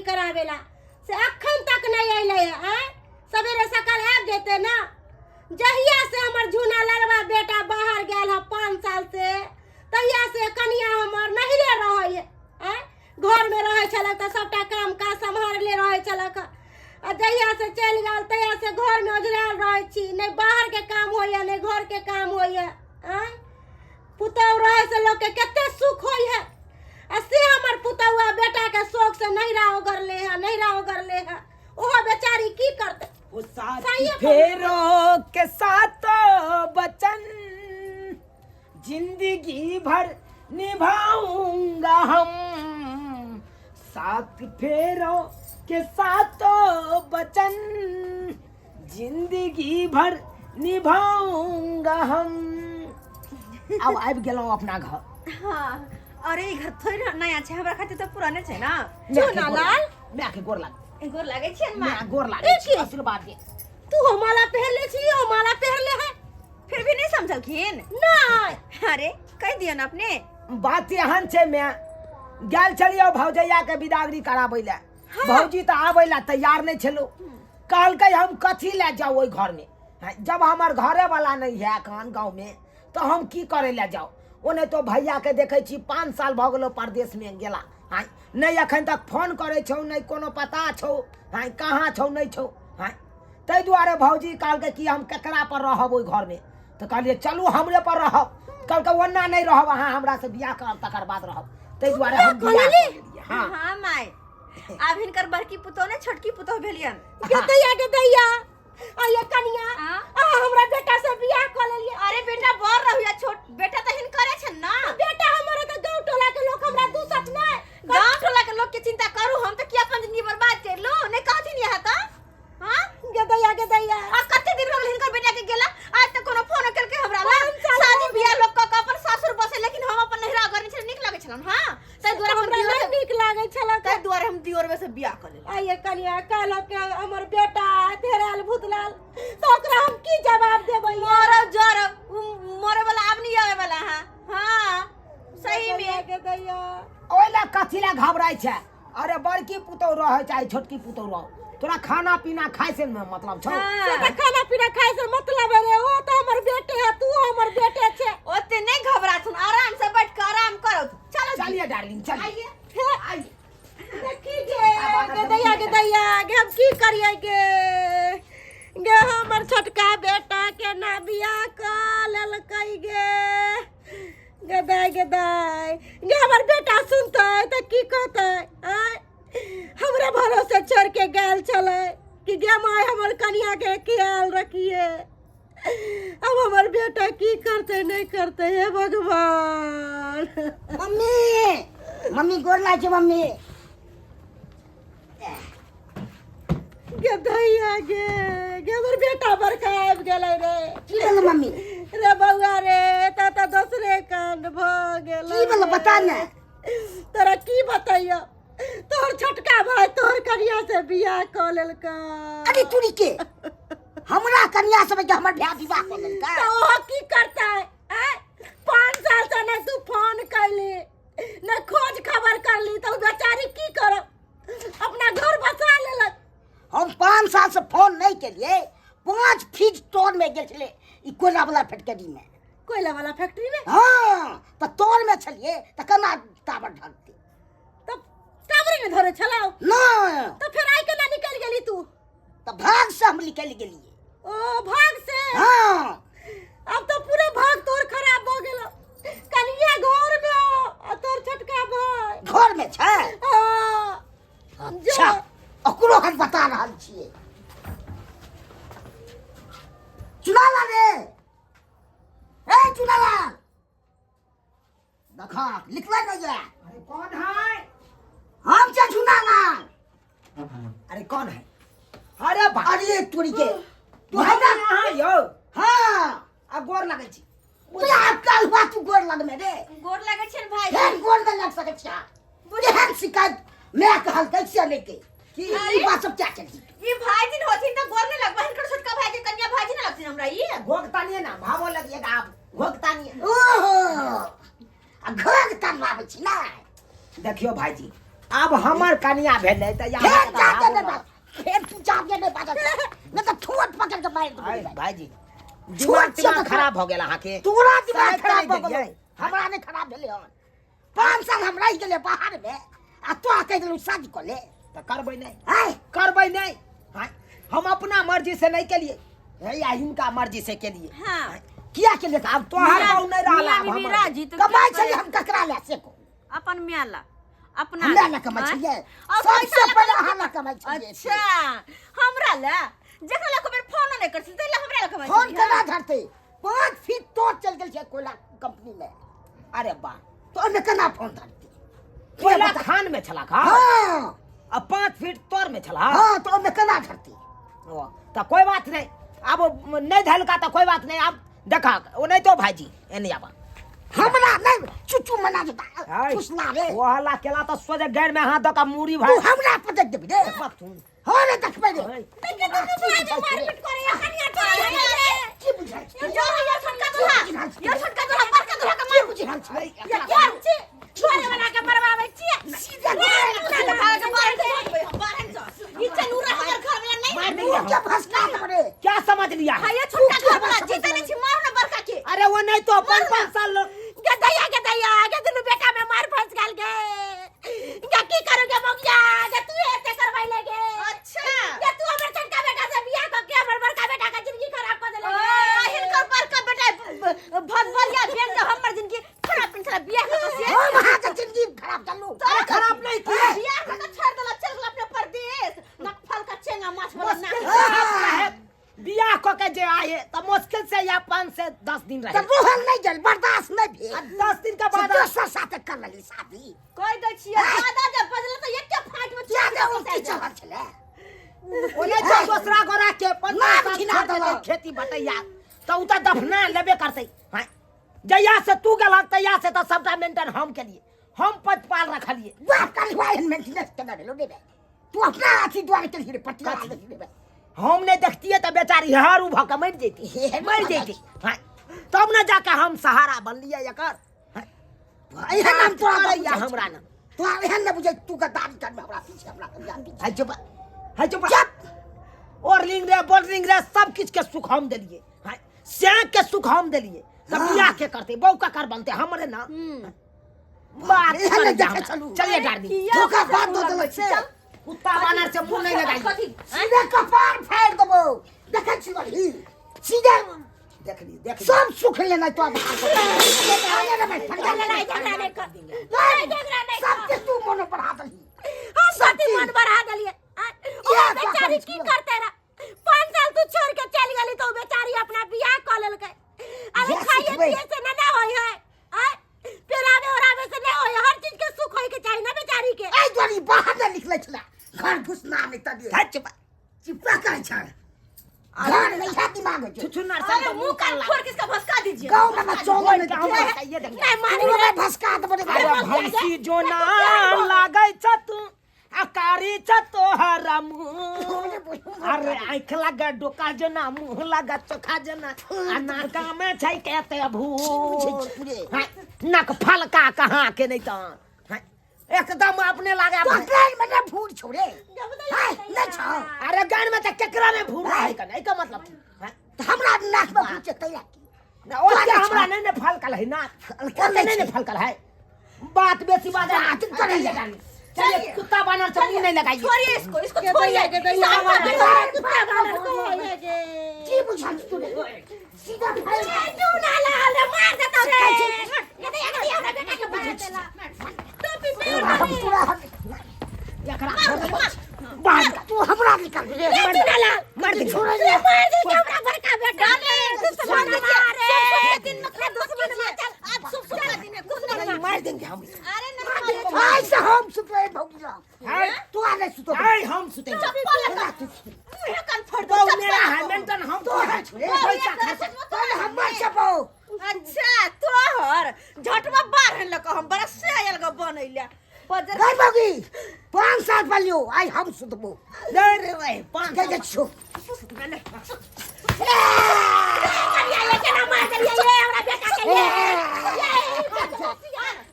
कराबेला से अखन तक नहि अयलै आँय। सवेरे सकाल आबि जेतै ने। जहिया से हमर झूना ललवा बेटा बाहर गेल है 5 साल से, तहिया से कनिया हमर नहिरे रहै आँय। घरमे रहै छलक तऽ सबटा काम काज सम्हारले रहै छलक, आ जहिया से चलि गेल तहिया से घरमे ओझरायल रहै छी, नहि बाहरके काम होइए नहि घरके काम होइए आँय। पुतहु रहै से लोकके कते सुख होइ है, आ से हमर पुतहुआ बेटाके शौक से नहिरा ओगरले है, नहिरा ओगरले है। ओहो बेचारी की करतै? ओ साथी सही है। फेरो के साथ बचन जिंदगी भर निभाऊंगा हम, सात फेरों के सातों बचन जिंदगी भर निभाऊंगा हम। अब आबि गेलहुँ अपना घर। हाँ, अरे ई घर थोड़ी ना नया छै, हमरा खातिर तऽ पुराने छै ना। माय के गोर लाल। लाग, माय के गोर लाग। गोर लागै छियनि माँ? माय गोर लागै ई छी, की? आशीर्वाद दे। तू हो माला पहनले छी, हो माला पहनले है, फिर भी नहीं समझलखिन? नहीं। अरे कहि दियौ ने अपने। बात एहन छै माय, गेल छलियै भौजैया के बिदागरी कराबै लए। भौजी तऽ आबै लए तैयार नहि छलो, कहलकै हम कथी लए जाउ ओहि घरमे, हैं, जब हमर घरे वाला नहि है एखन गाँवमे तऽ हम की करै लए जाउ। ओने तो भैया के देखै छी 5 साल भऽ गेलो परदेशमे गेला, हैं, नहि एखन तक फोन करै छौ, नहि कोनो पता छौ, हैं, कहाँ छौ नहि छौ, हैं। ताहि दुआरे भौजी कहलकै कि हम केकरा पर रहब ओहि घरमे, तऽ कहलियै चलू हमरे पर रहब। कहलकै ओना नहि रहब, अहाँ हमरा से बियाह करब तकर बाद रहब। ताहि दुआरे हम बियाह कऽ लेलियै। हाँ। हाँ माय, आब हिनकर बड़की पुतोह ने छोटकी पुतोह भेलियन। गे दैया, गे दैया, आ ये कनिया, हाँ? अहाँ हमरा बेटा से बियाह कऽ लेलियै। अरे बेटा बड़ रहू या छोट, बेटा तऽ हिनकरे छनि ना। बेटा हमर तऽ गाँव टोला के लोक हमरा दूसत नहि। गाँव टोला के लोक के चिंता करू, हम तऽ किया अपन जिंदगी बर्बाद कर लू? नहि कहथिन यहाँ तऽ। हाँ? गे दैया, गे दैया। आ कते दिन भऽ गेल हिनकर बेटा के गेला, आज तक कोनो फोन केलकै हमरा ला? 5 साल शादी भऽ गेल। बियाह लोक कऽ के अपन सासुर बसे, लेकिन हम अपन नैहरा घर छल, नीक लगै छलन। हाँ, ताहि दुआरे हम हमरा दियोर नहि से नीक लागै छल, ताहि दुआरे हम दियोर में से बियाह कऽ लेलहुँ। आ ये कनिया, कहलक के हमर बेटा धेरायल भूतलाल, तऽ ओकरा हम की जवाब देबै? मरब जरब, उ मरे वाला आब नहीं आवे वाला। हाँ हाँ सही में। गे दैया। ओहि लए कथी लए घबराइ छै? अरे बड़की पुतोह रहै चाहे छोटकी पुतोह रहो, तोरा खाना पीना खाइ से ने मतलब छौ। हाँ। से तऽ खाना पीना खाइ से मतलब है रे, ओ तऽ हमर बेटे है, तू हमर बेटे छै। ओते नहीं घबराथुन, आराम से बैठ के आराम करो। चलो जी। चलिए डार्लिंग, चलिए। आइए। हे, आइए। देखी गे, गे दैया, गे दैया, गे हम की करियै गे? गे हमर छोटका बेटा के ना बियाह कऽ लेलकै गे। गे दाइ, गे दाइ, गे हमर बेटा सुनतै तऽ की कहतै? आँय, हमरा भरोसे छोड़ि के गेल छलै कि गे माय हमर कनिया के ख्याल रखिए। अब हमर बेटा की करतै नहि करतै? हे भगवान। मम्मी, मम्मी गोर लागै छै मम्मी। गे दैया, गे, गे हमर बेटा बड़का आबि गेलै रे। की भेल मम्मी? रे बौआ रे, तऽ तऽ दोसरे कांड भऽ गेल। की भेल बता ने। तोरा की बतैयौ, तोहर छोटका भाई तोहर कनिया से बियाह कऽ लेलका। अरे तुरी के, हमरा कनिया सब के हमर भाय विवाह कऽ लेलका? तऽ ओहो की करतै? आँय, 5 साल से नहि तू फोन कैली, नहि खोज खबर करली, तऽ ओ बेचारी की करब, अपना घर बसा लेलक। हम 5 साल से फोन नहीं केलिए, 5 फीट टोन में गेल छलै ई कोयला वाला फैक्ट्री में। कोयला वाला फैक्ट्री में? हाँ, तऽ टोन में छलिए तऽ केना टावर ढकतै? तब टावरे ने धरे छलौ? नहि। तऽ फेर आइ केना निकलि गेली तू? तऽ भाग से हम निकलि गेलिए। ओ भाग से? हाँ। अब तो पूरे भाग तोर खराब भऽ गेलो। कनिया घर में हो आ तोर छोटका भाई घर में छै? हाँ। अच्छा, ओकरो हम बता रहल छियै। चुनालाल रे, ए चुनालाल, देखा लिखला नहीं है। अरे कौन है? हम छै चुनालाल। अरे कौन है? अरे बा, अरे तोरी के, तू हमरा हमरा यहाँ यौ। हाँ। आ गोर लगै छी। तू आब कल हुआ तू गोर लगमे रे? गोर लागै छियनि भाई। फेर गोर नहि लग सकै छियै। एहन शिकायत मैं कहलकै से नहि के की ई बात सब क्या चली? ई भाईजी होथिन तऽ गोर नहि लगबै? हिनकर छोटका भाई के कन्या भाईजी नहि लगथिन हमरा ई? घोघता नहीं ना भावो लगिएगा आप, घोघता नहीं। ओहो, आ घोघ तनवाबै छी ना। देखियो भाईजी, आब हमर कनिया भेलै तऽ फेर जाके नहि बाज, फेर तू जाके नहि बाजल, नहि तऽ ठोर पकड़ के मारि देबौ। आइ भाईजी, छोट दिमाग छियै तिमाग तऽ खराब भऽ गेल अहाँके। तोरा दिमाग साइड खराब नहि भऽ गेलौ। देलियै। हमरा नहि खराब भेलै हन। 5 साल हम रहि गेलियै बाहरमे आ तोरा कहि देलहुँ शादी कऽ ले। तऽ करबै नहि। आँय? करबै नहि। आँय, हम अपना मर्जी से नहि केलियै हे, या हिनका मर्जी से केलियै। हाँ। किया केलियै? आब तोहर मियाँ- बहु नहि रहल, मियाँ आब बीबी हमर। राजी तऽ कमाइ क्या छलियै करे? हम ककरा लए से कहू? अपन मियाँ ला, अपना हमरा ला कमाइ आँय? छलियै। और सबसे पैसा ला पहिले कमाइ अहाँ ला कमाइ छलियै। अच्छा, हमरा ला? जकरा ला कोई बेर फोन नहि करै छलियै, ताहि ला हमरा ला कमाइ फोन छलियै? केना धरतै? 5 फीट तोड़ चलि गेल छै कोयला कंपनी में। अरे वाह, तो ओहिमे केना फोन धरतै? कोयला खान में छला का? हाँ। आ 5 फीट तोड़ में छला? हाँ, तो ओहिमे केना धरतै? ओ, तऽ कोई बात नहीं, आब नहीं धलका तऽ कोई बात नहीं। आब देखा ओ नहीं तो भाईजी एने आबा। हमरा नहीं चुचू मना देता हाय। फुसला रे। ओ हल्ला केला तऽ सोझे गैर में हाथ दऽ कऽ मूड़ी तू भाई हमरा पटक देबी रे। तू। हाँ रे, देखबै रे। हाय। मारपीट करैया कनिया छोड़ै रे। की बुझाइ छै? यो यो छोटका दूल्हा, यो छोटका दूल्हा, बड़का दूल्हा के की मार। बुझाइ छै? क्या छी छोड़े वाला के मरवाबै छियै? सीधा दूल्हा के मार के छोड़बै हम, बारहन से। ई चनूरा हमर घर वाला नहीं। मार मुँह देंगे के हम। भसका देबै रे। क्या समझ लिया है? हाँ, ये छोटका तू घर वाला क्या जीते नहीं छी, मारू ना बड़का के। अरे वो नहीं तो 5-5 साल लोग गे दैया, गे दैया, गे दुनू बेटा में मार फंस गेल गे। गे की करू गे मौगिया गे, तू एते करबै ले गे। अच्छा। गे तू हमर छोटका बेटा से बियाह क के हमर बड़का बेटा के जिंदगी खराब क देले ओ, गे। हिनकर बड़का बेटा भगवरिया भेल जे हमर जिंदगी खराब पिन साला बियाह क के से। हम अहाँके जिंदगी खराब चलू। अरे खराब नहीं किए। बियाह क के छोड़ देला, चल गेल अपने परदेश। नकफल का चेंगा माछ वाला मुश्किल नाक। से आप रहे, बियाह क के जे आए तऽ मुश्किल से या 5 से 10 दिन रहे। तऽ रोहन नहि गेल, बर्दाश्त नहि भेल। आ 10 दिन के से बाद दोसर साथे कर लेली शादी। कहि दै छियै, दादा जे बजल तऽ एके फाँट में किया चुप ने कऽ उल्टी के चढ़ल छलै? ओने जो दोसरा गोरा के 15 नाम साल घिना छोड़ देतै देलक। खेती बटैया तऽ उ तऽ दफना लेबे करतै। हाँ, जहिया से तू गेलहक तहिया से तऽ सबटा मेंटेन हम केलियै, हम पचपाल रखलियै। बाप काल्हि हुआ एहन मेंटेनेंस केना भेलौ रे बे? तू अपना अथी दुआरे केलही रे, पटिया देलही रे बे। हम नहीं देखतियै तऽ बेचारी हरू भऽ कऽ मरि जैती, हे, मरि जैती। हाँ, तब ने जाके हम सहारा बनलियै एकर। हाँ, एहन हम तोरा करैया बुझै हमरा ने। तोरा एहन नहि बुझै, तू गद्दारी करबे हमरा पीछे, हमरा कनिया पीछे। है चुप, है चुप। चुप। ओरलिंग रे, बोर्डिंग रे, सब किछ के सुख हम देलियै। हाँ, सैं के सुख हम देलियै। तऽ हाँ। बियाह के करतै, बहू ककर बनतै, हमरे ना। बात एहन नहि करैया देखै हमरा। छलू। चलिए डार्लिंग। किया धोखा पैसा बाद दऽ मुँह देलक लगबै छी? से। चल। कुत्ता बानर से मुंह नहीं लगाई। कथी? सीधे कपार फाड़ि देबौ। देखै छी बड़ी। सीधे देख ली, देख ली। सब सुख लेनाइ तोरा बाहर से। झगड़ा नहीं, झगड़ा नहीं कर। नहीं, झगड़ा नहीं कर। सबके तू मोन बढ़ा देलही। हम कथी मन बढ़ा देलियै? आँय, ओ किया बेचारी की करै छियै? करते रह? 5 साल तू छोड़ के चलि गेली तऽ ओ बेचारी अपना बियाह कऽ लेलकै। अरे इएह खाइए सिखबै। पिए से ना ना होय है। आँय, पहिरावे ओढ़ावे से नहीं होय है, हर चीज के सुख होय के चाही ना बेचारी के। एहि दुआरे ई बाहर नहि निकलै छलै, घर घुसना नहि तबियत। है चुप। चिपका करै छै। घर में इएह दिमाग होइ छै। छुछुनर सन अरे तऽ मुंह मुंह कान कान फोड़ के इसका भसका दीजिए। गाँव में चौल नहि के हम देखै। बताइए देंगे। नहीं मारी तोरो में भसका देबो रे। अरे भैंसी जो ना लागै छ तू आ कारी छ तोहर मुँह। अरे आँखि लागे डोका जेना, मुँह लागे चोखा जेना, आ नाका में छै केते भूत। हाँ, नक फलका कहाँ के नहीं तऽ। हाँ, एकदम अपने लागे तो गान में नहि भूर छौ रे। हाय, नहि छौ। अरे गान में तऽ केकरा नहीं भूर रहे कने, एकर मतलब की? हाँ, तऽ हमरा नाक में भूर छै तैला की? ना, ओते तोरा नहि हमरा छौ। नहीं ने फलकल है नाक। फलकल ओते नहि नहीं ने छै। फलकल है। बात बेसी बात बात करैया। चलिए कुत्ता बानर से मुंह नहीं लगाइए। छोड़िए इसको, इसको छोड़िए। गे दैया, इस आदमी गे को दैया, कुत्ता बानर को होय गे। की बुझल तू रे? सीधा फाड़। ए, तू ना लाल रे, मार देतौ रे। गे दैया, गे दैया, हमरा बेटा के मार देला। टोपी पहिर हम तोरा हम एकरा छोड़ दे। बाहर निकाल। तू हमरा निकाल रे। मार दे। ना लाल। मार दे। छोड़ ए, रे। मार दे के हमरा बड़का बेटा के। दुश्मन मारे। दिन में खराब दुश्मन मार। चल, आप सुख सुख का दिन है, कुछ नहीं। नहीं, मार देंगे हम। अरे नहीं, आइ से हम सुतबै भौजी। हाय। तू आ नहीं सुतो। हाय, हम सुतेंगे। चप्पल लगा। मुँह कान फोड़ दो, बहु चप्पल मेरा है लगा। मेंटन हम तो है छुरे। पैसा खर्च। तोहर हमर चपौ। अच्छा तोहर झटवा बाढ़ लग हम बड़ा से आयल ग बनैला बजर। नहीं भौजी, 5 साल पलियो आइ हम सुतबो। नहीं रे भाई, 5 के जे छो। करिया, ये केना मार देलियै ये हमरा बेटा के ये। ये,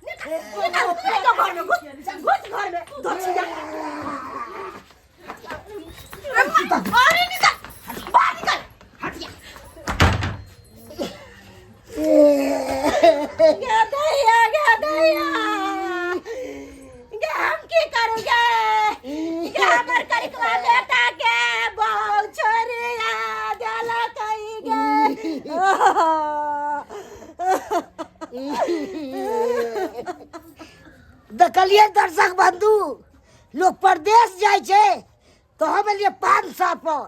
निकाल, निकाल, घर में घुस घुस घर में धोचिया अरे निकल बाहर निकल गे दैया गे दैया गे हम की करू गे गे हमर करिकवा बेटा के बहु छोड़िया देलकै गे देखलिए दर्शक बंधु लोग परदेश जाइ छै तऽ हम एलियै 5 साल पर।